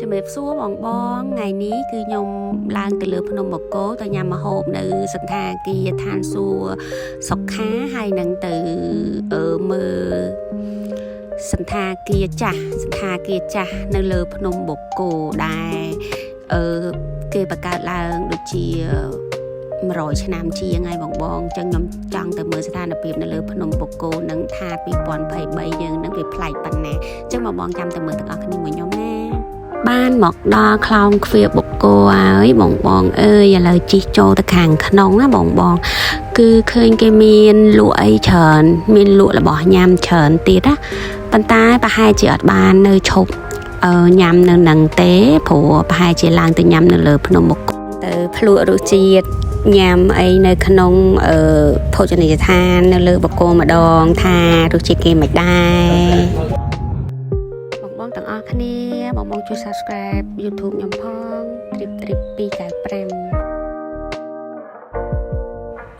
ជំរាបសួរបងបងថ្ងៃនេះគឺខ្ញុំឡើងទៅលើភ្នំបូកគោទៅញ៉ាំម្ហូបនៅសន្តាគារឋានសួគ៌សុខាហើយនឹងទៅមើលសន្តាគារចាស់សន្តាគារចាស់នៅលើភ្នំបូកគោដែលអឺគេបង្កើតឡើងដូចជា100ឆ្នាំជាងហើយបងបងអញ្ចឹងខ្ញុំចង់ទៅមើលស្ថានភាពនៅលើភ្នំបូកគោនឹងថា2023យើងនឹងវាប្លែកប៉ុណ្ណាអញ្ចឹងបងបងចាំទៅមើលទាំងអស់គ្នាមួយខ្ញុំណា បានមកដល់ខ្លោងទ្វារបូកគោហើយបងបងអើយឥឡូវជិះចូលទៅខាងក្នុងណាបងបងគឺឃើញគេមានលក់អីច្រើនមានលក់របស់ញ៉ាំច្រើនទៀតណាប៉ុន្តែប្រហែលជាអត់បាននៅឈប់ញ៉ាំនៅនឹងទេព្រោះប្រហែលជាឡើងទៅញ៉ាំនៅលើភ្នំបូកគោទៅភ្លក់រសជាតិញ៉ាំអីនៅក្នុងភោជនីយដ្ឋាននៅលើបូកគោម្ដងថារសជាតិគេមិនដែរ បងបងទាំងអស់គ្នាបងបងជួយ Subscribe YouTube ខ្ញុំផង Trip Trip 295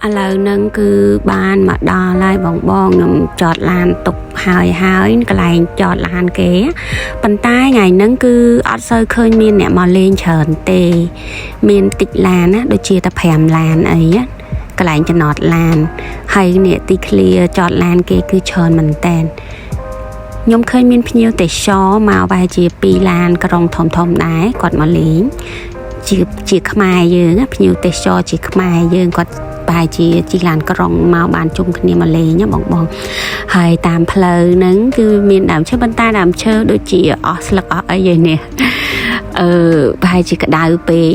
ឥឡូវហ្នឹងគឺបានមកដល់ហើយបងបងខ្ញុំចតឡានទុកហើយហើយកន្លែងចតឡានគេប៉ុន្តែថ្ងៃហ្នឹងគឺអត់សូវឃើញមានអ្នកមកលេងច្រើនទេ មានតិចឡានណាដូចជាតែ5ឡានអីណាកន្លែងចំណតឡានហើយនេះទីឃ្លាចតឡានគេគឺច្រើនមែនតែន ខ្ញុំឃើញមានភ្ញៀវទេសចរមកប្រហែលជា2ឡានក្រុងធំធំដែរគាត់មកលេងជាខ្មែរយើងណាភ្ញៀវទេសចរជាខ្មែរយើងគាត់ប្រហែលជាជិះឡានក្រុងមកបានជុំគ្នាមកលេងណាបងបងហើយតាមផ្លូវហ្នឹងគឺមានដើមឈើប៉ុន្តែដើមឈើដូចជាអស់ស្លឹកអស់អីឯនេះអឺប្រហែលជាក្តៅពេក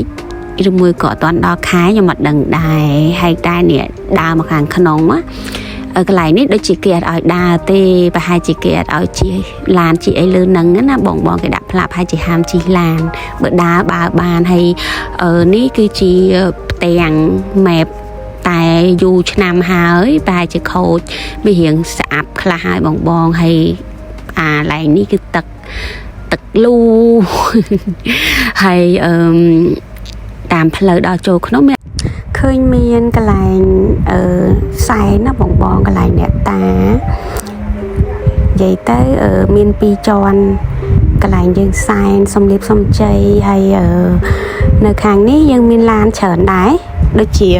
ឬមួយក៏អត់ទាន់ដល់ខែខ្ញុំអត់ដឹងដែរហើយតែនេះដើរមកខាងក្នុងណា កន្លែងនេះដូចជាគេអត់ឲ្យដើរទេប្រហែលជាគេអត់ឲ្យជិះឡានជិះអីលើហ្នឹងណាបងបងគេដាក់ផ្លាកប្រហែលជាហាមជិះឡានបើដើរបើបានហើយនេះគឺជាផ្ទាំង map តែយូរឆ្នាំហើយប្រហែលជាខូចវារៀងស្អាប់ខ្លះហើយបងបងហើយអាឡែងនេះគឺទឹកទឹកលូ ហើយអឺតាមផ្លូវដល់ចូលក្នុងមានឃើញមានកន្លែងអឺសែនណាបងបងកន្លែងអ្នកតានិយាយទៅមានពីរជាន់កន្លែងយើងសែនសំលៀបសំជ័យហើយនៅខាងនេះយើងមានឡានច្រើនដែរដូចជា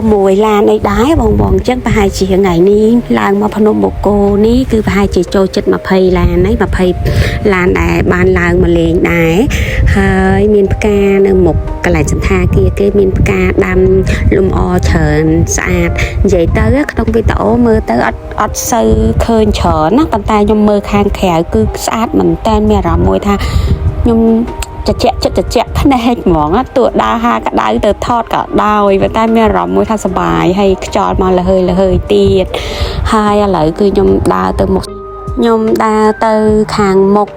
6ឡានអីដែរបងបងអញ្ចឹងប្រហែលជាថ្ងៃនេះឡើងមកភ្នំបូកគោនេះគឺប្រហែលជាចូលចិត្ត20ឡានហើយ20ឡានដែលបានឡើងមកលេងដែរហើយមានផ្កានៅមុខកន្លែងសន្តាគារគេមានផ្កាដាំលម្អច្រើនស្អាតនិយាយទៅក្នុងវីដេអូមើលទៅអត់សូវឃើញច្រើនណាប៉ុន្តែខ្ញុំមើលខាងក្រៅគឺស្អាតមែនតើមានអារម្មណ៍មួយថាខ្ញុំ ចជាក់ចិត្តចជាក់ភ្នែកហ្មងតួដើរហាក្តៅទៅថតក៏ដោយប៉ុន្តែមានអារម្មណ៍មួយថាសប្បាយហើយខ្យល់មកលហើយលហើយទៀតហើយឥឡូវគឺខ្ញុំដើរទៅមុខខ្ញុំដើរទៅខាងមុខ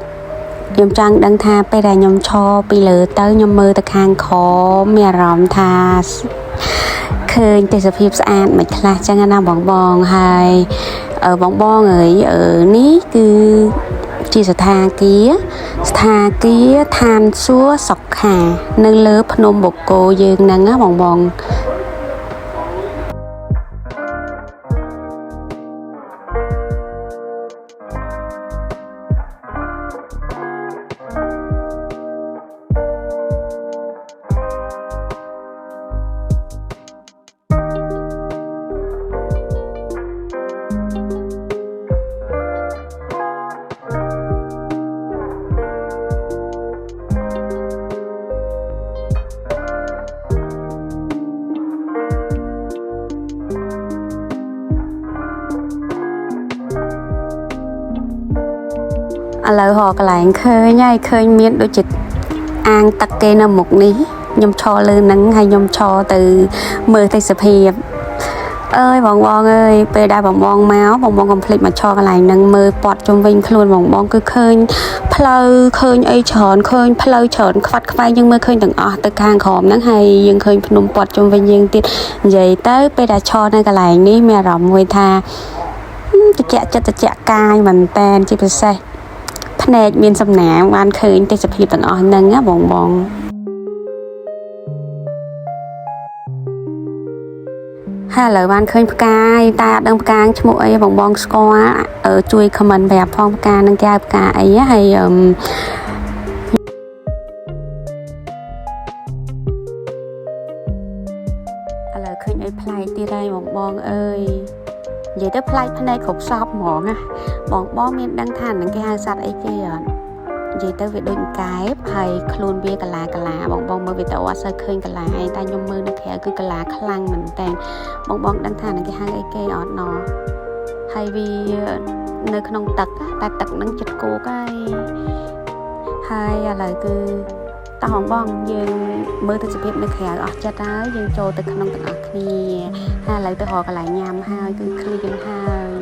ខ្ញុំចង់ដឹងថាពេលដែលខ្ញុំឈរពីលើទៅខ្ញុំមើលទៅខាងក្រោមមានអារម្មណ៍ថាឃើញទេសភាពស្អាតមិនខ្លះចឹងណាបងបងហើយបងបងអើយនេះគឺជាស្ថាគារស្ថាគារឋានសួគ៌សុខានៅលើភ្នំបូកគោយើងហ្នឹងណាបងបងឥឡូវរកកន្លែងឃើញហើយឃើញមានដូចជាអាងទឹកគេនៅមុខនេះខ្ញុំឈរលើហ្នឹងហើយខ្ញុំឈរទៅមើលទេសភាពអើយបងបងអើយពេលដែលបងបងមកបងបងកុំភ្លេចមកឈរកន្លែងហ្នឹងមើលព័ទ្ធជុំវិញខ្លួនបងបងគឺឃើញផ្លូវឃើញអីច្រើនឃើញផ្លូវច្រើនខ្វាត់ខ្វែងយើងមើលឃើញទាំងអស់ទៅខាងក្រោមហ្នឹងហើយយើងឃើញភ្នំព័ទ្ធជុំវិញយើងទៀតនិយាយទៅពេលដែលឈរនៅកន្លែងនេះមានអារម្មណ៍មួយថាត្រជាក់ចិត្តត្រជាក់កាយមែនតែនជាពិសេសភ្នែកមានសំណាងបានឃើញទេសភាពទាំងអស់ហ្នឹងណាបងបងហើយឥឡូវបានឃើញផ្កាយតែអត់ដឹងផ្កាឈ្មោះអីបងបងស្គាល់ជួយ comment ប្រាប់ផងផ្កានឹងគេហៅផ្កាអីហើយ និយាយទៅប្លែកភ្នែកគ្រប់សពហ្មងណាបងបងមានដឹងថានឹងគេហៅសត្វអីគេអត់និយាយទៅវាដូចកែបហើយខ្លួនវាកាឡាកាឡាបងបងមើលវីដេអូអត់សូវឃើញកាឡាឯងតែខ្ញុំមើលនៅក្រៅគឺកាឡាខ្លាំងមែនតើបងបងដឹងថានឹងគេហៅអីគេអត់ណហើយវានៅក្នុងទឹកតែទឹកនឹងចិត្តគោកហើយហើយឥឡូវគឺតោះបងបងយើងមើលទស្សនភាពនៅក្រៅអស់ចិត្តហើយយើងចូលទៅក្នុងទាំងអស់គ្នាហើយឥឡូវទៅរកកន្លែងញ៉ាំហើយគឺឃ្លានហើយ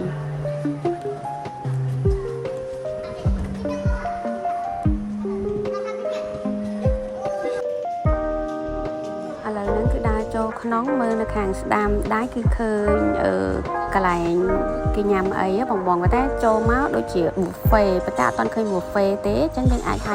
ឥឡូវហ្នឹងគឺដើរចូលក្នុងមើលនៅខាងស្ដាំដៃគឺឃើញអឺកន្លែងគេញ៉ាំអីហ៎បងបងប៉ុន្តែចូលមកដូចជា buffet ប៉ុន្តែអត់ទាន់ឃើញ buffet ទេអញ្ចឹងយើងអាចហៅ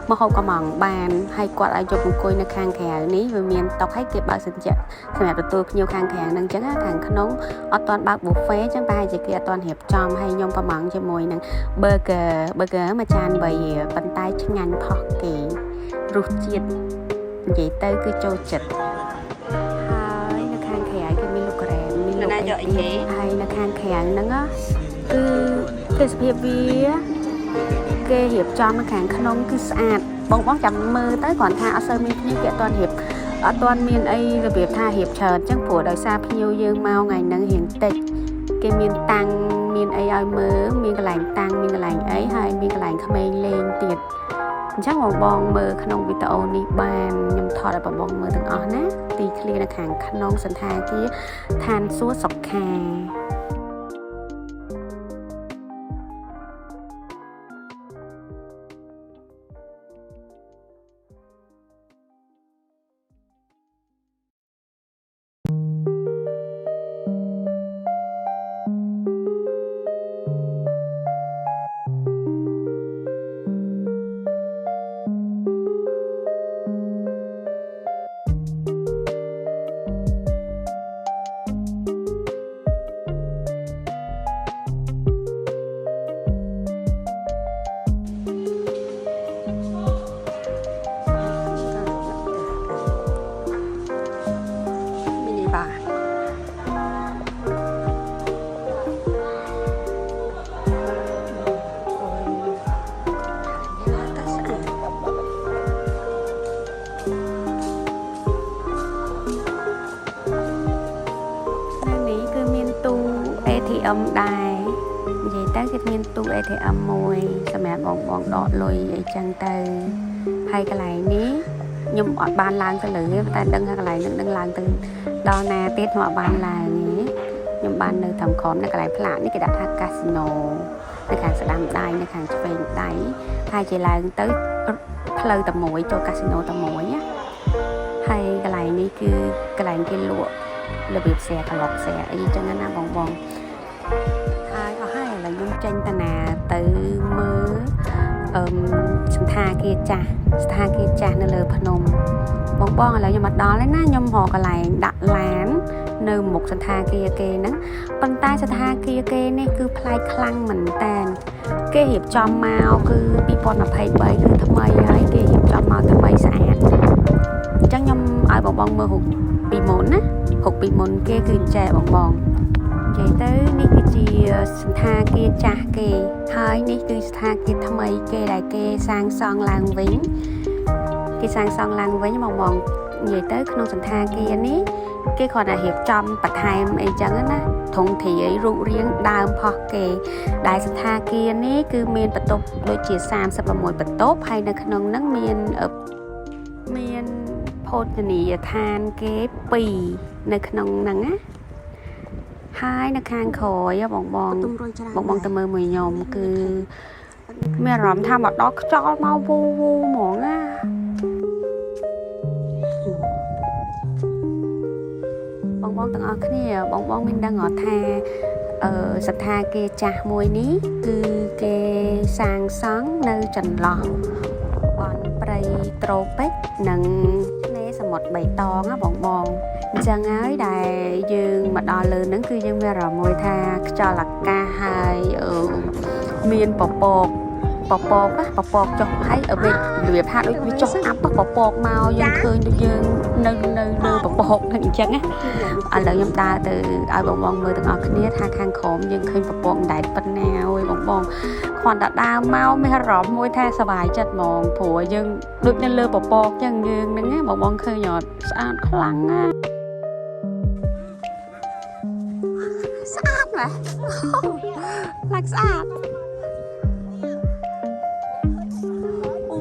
មកហូបកំងបានហើយគាត់ឲ្យយកអង្គុយនៅខាងក្រៅនេះវាមានតុឲ្យគេបើកសញ្ជៈសម្រាប់ទទួលភ្ញៀវខាងក្រៅហ្នឹងអញ្ចឹងណាខាងក្នុងអត់ទាន់បើក buffet អញ្ចឹងប្រហែលជាគេអត់ទាន់រៀបចំហើយខ្ញុំកំងជាមួយនឹង burger burger មួយចាន3រៀលប៉ុន្តែឆ្ងាញ់ផុសគេរសជាតិនិយាយទៅគឺចូលចិត្ត ហើយនៅខាងក្រៅគេមានលក់ក្រែមមានលក់ ណាយកអីគេ ហើយនៅខាងក្រៅហ្នឹងណាគឺទេសភាពវាគេរៀបចំនៅខាងក្នុងគឺស្អាតបងបងចាំមើលទៅគ្រាន់ថាអត់សូវមានភ្ញៀវគេអត់ទាន់រៀបអត់ទាន់មានអីរបៀបថារៀបច្រើនអញ្ចឹងព្រោះដោយសារភ្ញៀវយើងមកថ្ងៃហ្នឹងរៀងតិចគេមានតាំងមានអីឲ្យមើលមានកន្លែងតាំងមានកន្លែងអីហើយមានកន្លែងក្មេងលេងទៀតអញ្ចឹងបងបងមើលក្នុងវីដេអូនេះបានខ្ញុំថតឲ្យបងបងមើលទាំងអស់ណា ទីឃ្លានៅខាងក្នុងសន្តាគារឋានសួគ៌សុខា mini bar តែស្អាតនៅនេះគឺមានទូ ATM ដែរនិយាយទៅគេមានទូ ATM មួយសម្រាប់បងបងដកលុយអីចឹងទៅហើយកន្លែងនេះខ្ញុំអត់បានឡើងទៅលើទេតែដឹងថាកន្លែងហ្នឹងដឹងឡើងទៅដល់ណាទៀតខ្ញុំអត់បានឡើងទេខ្ញុំបាននៅត្រឹមក្រោមនៅកន្លែងផ្លាកនេះគេដាក់ថាកាស៊ីណូនៅខាងស្ដាំដៃនៅខាងឆ្វេងដៃហើយជាឡើងទៅផ្លូវតែមួយចូលកាស៊ីណូតែមួយណាហើយកន្លែងនេះគឺកន្លែងគេលក់របៀបស្រាក្លុកស្រាអីចឹងណាបងបងហើយអស់ហើយឥឡូវខ្ញុំចេញតាណាទៅមើលអឹមសន្តាគារចាស់សន្តាគារចាស់នៅលើភ្នំបងបងឥឡូវខ្ញុំមកដល់ហើយណាខ្ញុំរកកន្លែងដាក់ឡាន នៅមុខសន្តាគារគេហ្នឹងប៉ុន្តែសន្តាគារគេនេះគឺប្លែកខ្លាំងមែនតើគេរៀបចំមកគឺ2023គឺថ្មីហើយគេរៀបចំមកថ្មីស្អាតអញ្ចឹងខ្ញុំឲ្យបងបងមើលរូបពីមុនណារូបពីមុនគេគឺអញ្ចែបងបងនិយាយទៅនេះគឺជាសន្តាគារចាស់គេហើយនេះគឺសន្តាគារថ្មីគេដែលគេសាងសង់ឡើងវិញគេសាងសង់ឡើងវិញបងបងនិយាយទៅក្នុងសន្តាគារនេះ គេគ្រាន់តែរៀបចំបន្ថែមអីចឹងណាទ្រង់ទ្រាយរូបរាងដើមផុសគេ ដែលសន្តាគារនេះគឺមានបន្ទប់ដូចជា36បន្ទប់ហើយនៅក្នុងហ្នឹងមានអឺមានភោជនីយដ្ឋានគេ2នៅក្នុងហ្នឹងណាហើយនៅខាងក្រោយហ៎បងបង ទុំរុយច្រើន បងបងទៅមើលមួយខ្ញុំគឺមានអារម្មណ៍ថាមកដល់ខ្យល់មកវូវូហ្មងណាបងបងទាំងអស់គ្នាបងបងមានដឹងអត់ថាអឺសន្តាគារចាស់មួយនេះគឺគេសាងសង់នៅចន្លោះបនព្រៃត្រូពិកនិងឆ្នេរសមុទ្របៃតងណាបងបងអញ្ចឹងហើយដែលយើងមកដល់លើហ្នឹងគឺយើងមានអារម្មណ៍មួយថាខ្យល់អាកាសហើយអឺមានពពក ពពកណាពពកចុះហើយឲ្យវារបៀបថាដូចវាចុះអាប់ពពកមកយើងឃើញដូចយើងនៅនៅលើពពកហ្នឹងអញ្ចឹងណាឥឡូវខ្ញុំដើរទៅឲ្យបងបងមើលទាំងអស់គ្នាថាខាងក្រោមយើងឃើញពពកដែតប៉ុណ្ណាអូយបងបងគ្រាន់តែដើរមកមានអារម្មណ៍មួយថាសប្បាយចិត្តហ្មងព្រោះយើងដូចនៅលើពពកចឹងយើងហ្នឹងណាបងបងឃើញអត់ស្អាតខ្លាំងណាស់ ស្អាតម៉េះ ឡើងស្អាតអូ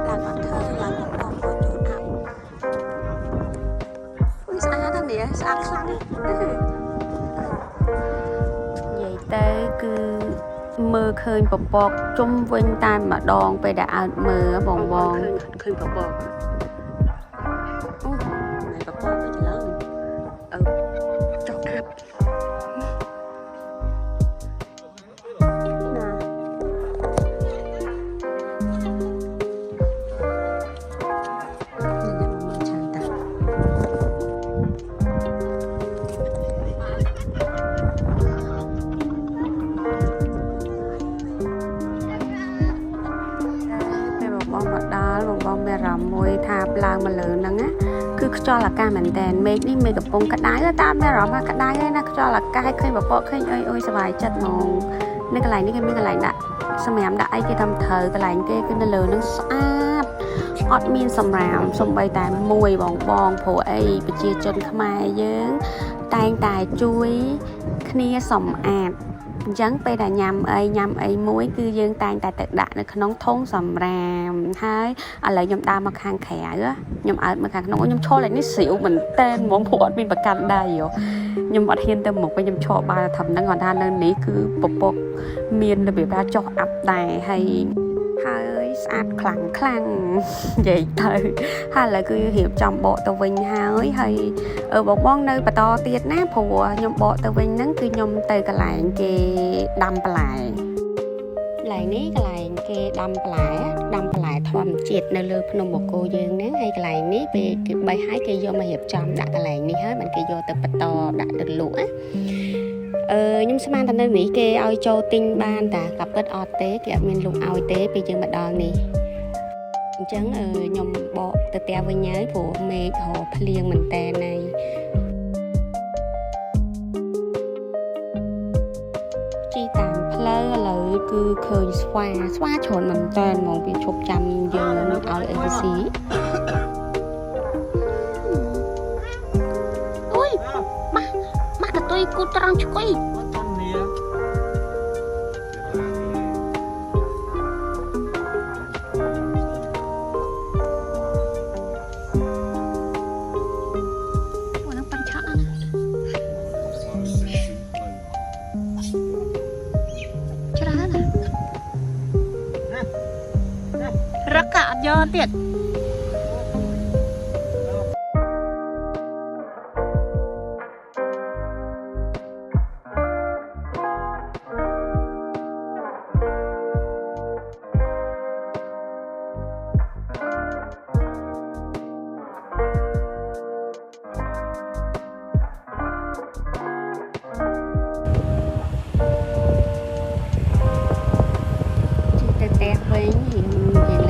ឡើងអត់ឃើញឡើងបងបងចូលអាប់អូយស្អាតណាស់នេះស្អាតខ្លាំងណាស់ និយាយទៅគឺមើលឃើញពពកជុំវិញតែម្ដងពេលដែលអើតមើលបងបង ឃើញពពកអូណែពពកទៅច្រឡំអឺចុះអាប់ណានេះអ្នកមកមើលច្រើនតា ពេលបងបងមកដល់បងបងមានអារម្មណ៍មួយថាឡើងមកលើហ្នឹងណាគឺខ្យល់អាកាសមែនតើមេឃនេះមេឃកំពុងក្តៅតាមមានអារម្មណ៍ថាក្តៅហើយណាខ្យល់អាកាសឲ្យឃើញពពកឃើញអុយអុយសប្បាយចិត្តហ្មងនៅកន្លែងនេះគេមានកន្លែងដាក់សម្រាប់ដាក់អីគេតាមត្រូវកន្លែងគេគឺនៅលើហ្នឹងស្អាតអត់មានសម្រាមសំបីតែមួយបងបងព្រោះអីប្រជាជនខ្មែរយើង តែងតែជួយគ្នាសម្អាតអញ្ចឹងពេលដែលញ៉ាំអីញ៉ាំអីមួយគឺយើងតែងតែទៅដាក់នៅក្នុងធុងសម្រាមហើយឥឡូវខ្ញុំដើរមកខាងក្រៅខ្ញុំអើតមកខាងក្នុងអូខ្ញុំឈរឡើងនេះស្រាវមែនតើហ្មងព្រោះអត់មានប្រកាន់ដៃហ៎ខ្ញុំអត់ហ៊ានទៅមុខទេខ្ញុំឈរបាលធំហ្នឹងគាត់ថានៅនេះគឺពពកមានរបៀបថាចុះអាប់ដែរហើយហើយស្អាតខ្លាំងខ្លាំងនិយាយទៅហើយឥឡូវគឺរៀបចំបកទៅវិញហើយហើយ អឺបងបងនៅបន្តទៀតណាព្រោះខ្ញុំបកទៅវិញហ្នឹងគឺខ្ញុំទៅកន្លែងគេដាំបន្លែកន្លែងនេះកន្លែងគេដាំបន្លែដាំបន្លែធម្មជាតិនៅលើភ្នំបូកគោយើងហ្នឹងហើយកន្លែងនេះពេលគេបេះហើយគេយកមករៀបចំដាក់កន្លែងនេះហើយបានគេយកទៅបន្តដាក់ទៅលក់ណាអឺខ្ញុំស្មានតែនៅនេះគេឲ្យចូលទិញបានតាក៏ពិតអត់ទេគេអត់មានលក់ឲ្យទេពេលយើងមកដល់នេះអញ្ចឹងអឺខ្ញុំបកទៅផ្ទះវិញហើយព្រោះមេឃរភ្លៀងមែនតើហើយ ជិះតាមផ្លូវឥឡូវគឺឃើញស្វាស្វាច្រើនមែនតើហ្មងវាឈប់ចាំយើងឲ្យ ABC អូយម៉ាស់ម៉ាស់កតុយគូត្រង់ឆ្កុយអូនឹងប៉ាន់ឆក់ណាច្រើនណារឹកអត់យកទៀត ជិះទៅផ្ទះវិញរៀងរៀង